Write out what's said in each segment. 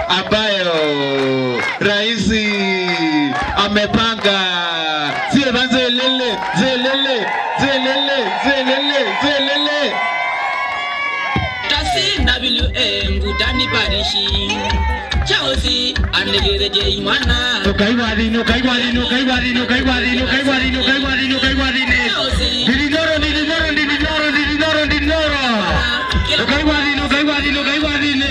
Ambayo rais amepanga zelele zelele zelele zelele zelele. Tasi WA Ngutani Parishi Chausi anegereje imwana. Ukaigwadini, ukaigwadini, ukaigwadini, ukaigwadini, ukaigwadini, ukaigwadini, ukaigwadini. Ndindoro, ndindoro, ndindoro, ndindoro, ndindoro. Ukaigwadini, ukaigwadini, ukaigwadini.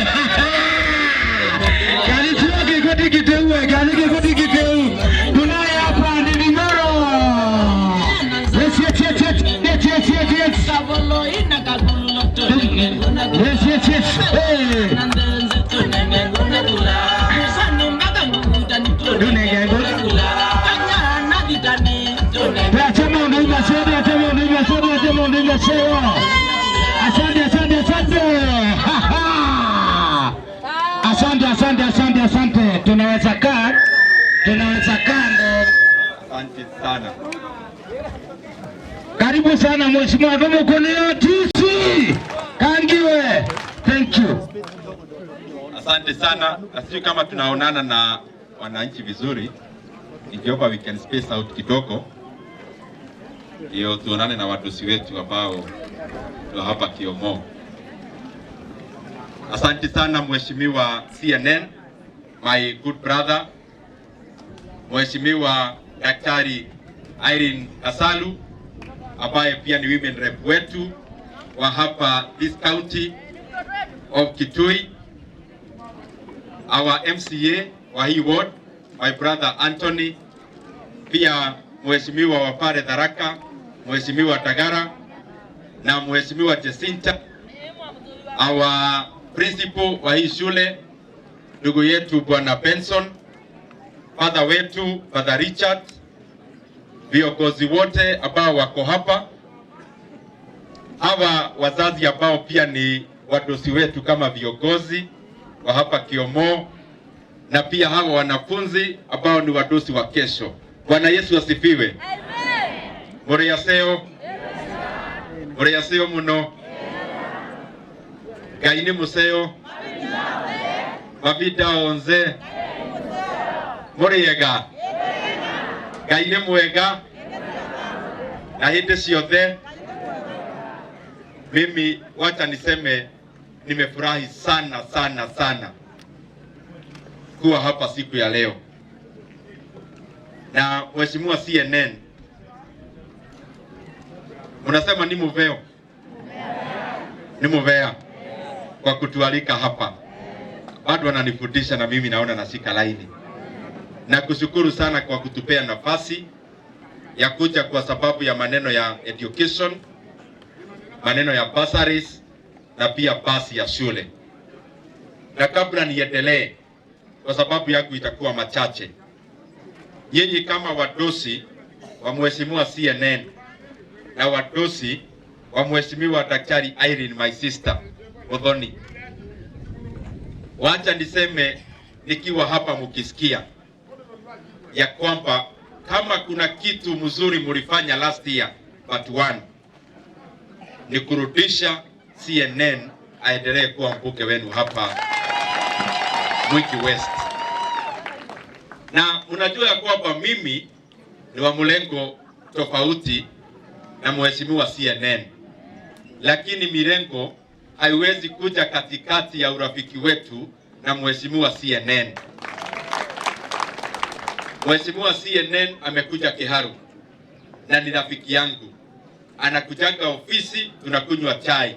Karibu kikundi kiteue, karibu kikundi kiteue. Tunaye hapa Ndindoro. Yes. Yes. Kabolo ina kabolo tonenge. Yes. Hey. Nandenze tonenge ngona kula Musani mbaga ngutani tonenge ngona kula Kanya naditani tonenge. Asante, asante, asante, asante, asante, asante, asante. Ha, ha. Asante, asante, asante, asante. Tunaweza kaa, tunaweza kaa ndo. Asante sana. Karibu sana Mheshimiwa Gomukoneo TC Kangiwe. Thank you. Asante sana. Na sijui kama tunaonana na wananchi vizuri. Ningeomba we can space out kidogo ndio tuonane na wadosi wetu ambao wa hapa Kiomo. Asante sana Mheshimiwa CNN, my good brother, Mheshimiwa Daktari Irene Kasalu ambaye pia ni women rep wetu wa hapa this county of Kitui, our MCA wa hii ward, my brother Anthony, pia Mheshimiwa wa pale Tharaka, Mheshimiwa Tagara na Mheshimiwa Jacinta, our principal wa hii shule ndugu yetu Bwana Benson, father wetu Father Richard, viongozi wote ambao wako hapa, hawa wazazi ambao pia ni wadosi wetu kama viongozi wa hapa Kiomo, na pia hawa wanafunzi ambao ni wadosi wa kesho. Bwana Yesu asifiwe. Muriaseo, muriaseo muno. Ngai nĩ mũceo mavinda onze. Mũrĩega. Ngai nĩ mwega na hĩndĩ ciothe. Mimi wacha niseme nimefurahi sana sana sana kuwa hapa siku ya leo, na Mheshimiwa CNN, mnasema ni muveo, ni muvea kwa kutualika hapa. Bado wananifundisha na mimi naona nashika laini, na kushukuru sana kwa kutupea nafasi ya kuja kwa sababu ya maneno ya education, maneno ya bursaries na pia basi ya shule. Na kabla niendelee, kwa sababu yangu itakuwa machache, nyinyi kama wadosi wa Mheshimiwa CNN na wadosi wa Mheshimiwa Daktari Irene, my sister Muthoni, wacha niseme nikiwa hapa mukisikia ya kwamba kama kuna kitu mzuri mulifanya last year but one ni kurudisha CNN aendelee kuwa mbunge wenu hapa Mwiki West. Na unajua ya kwamba mimi ni wa mlengo tofauti na mheshimiwa CNN, lakini mirengo haiwezi kuja katikati ya urafiki wetu na mheshimiwa CNN. Mheshimiwa CNN amekuja Kiharu na ni rafiki yangu, anakujanga ofisi tunakunywa chai,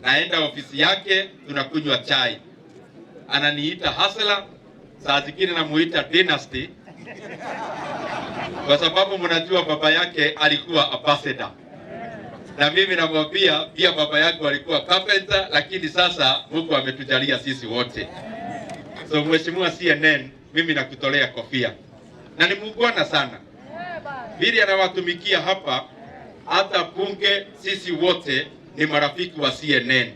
naenda ofisi yake tunakunywa chai, ananiita hustler, saa zingine namuita dynasty kwa sababu mnajua baba yake alikuwa ambassador na mimi namwambia pia baba yangu alikuwa carpenter, lakini sasa Mungu ametujalia sisi wote. So Mheshimiwa CNN, mimi nakutolea kofia na ni muungwana sana vile anawatumikia hapa, hata bunge, sisi wote ni marafiki wa CNN.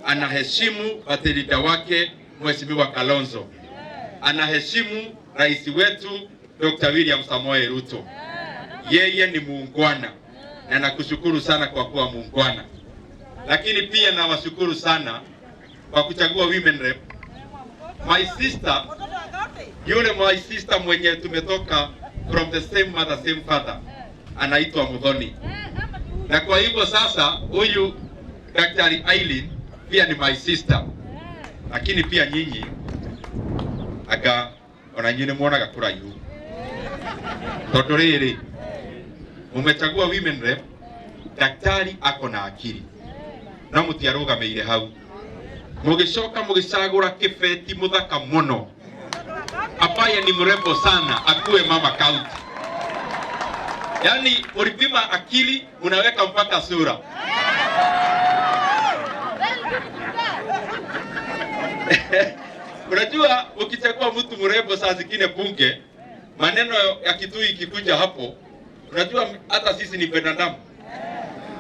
Anaheshimu party leader wake Mheshimiwa Kalonzo, anaheshimu rais wetu Dr. William Samoei Ruto. Yeye ni muungwana na nakushukuru sana kwa kuwa muungwana, lakini pia nawashukuru sana kwa kuchagua women rep. My sister, yule my sister mwenye tumetoka from the same mother, same father, anaitwa Muthoni. Na kwa hivyo sasa huyu Daktari Eileen pia ni my sister, lakini pia nyinyi anga ona inyuĩ nĩ muonaga kũraihu tondũ rĩrĩ mumechagua women rep, daktari ako na akili no mũtiarũgamĩire hau, mũgĩcoka mũgĩcagũra kĩbeti mũthaka mũno ambaye ni mrembo sana akuwe mama county. Yani ulipima akili unaweka mpaka sura. Unajua ukichagua mtu mrembo saa zingine bunge, maneno ya Kitui ikikuja hapo, unajua hata sisi ni binadamu.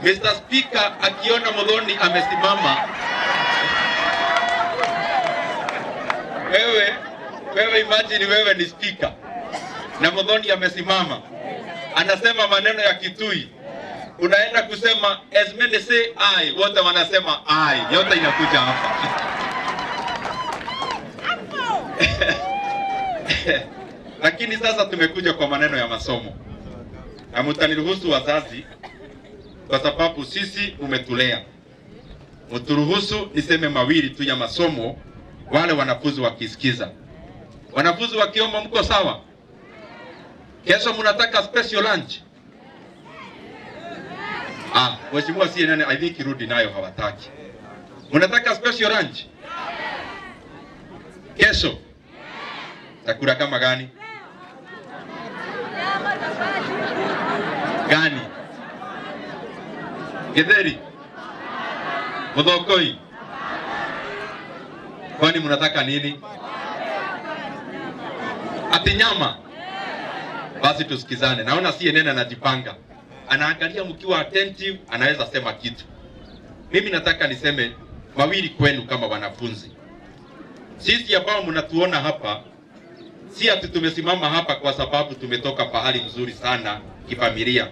Mr. Speaker akiona Muthoni amesimama, wewe imagine wewe ni speaker na Muthoni amesimama anasema maneno ya Kitui, unaenda kusema as many say I, wote wanasema I, yote inakuja hapa. Lakini sasa tumekuja kwa maneno ya masomo, na mtaniruhusu wazazi, kwa sababu sisi umetulea, mturuhusu niseme mawili tu ya masomo, wale wanafunzi wakisikiza. Wanafunzi wakiomba, mko sawa? Kesho mnataka special lunch? Ah, mheshimiwa CNN, I think rudi nayo hawataki. Mnataka special lunch kesho? Chakula kama gani? Gani? Githeri? Muthokoi? Kwani mnataka nini? Ati nyama? Basi tusikizane. Naona CNN anajipanga, anaangalia mkiwa attentive, anaweza sema kitu. Mimi nataka niseme mawili kwenu kama wanafunzi. Sisi ambao mnatuona hapa, si ati tumesimama hapa kwa sababu tumetoka pahali mzuri sana kifamilia.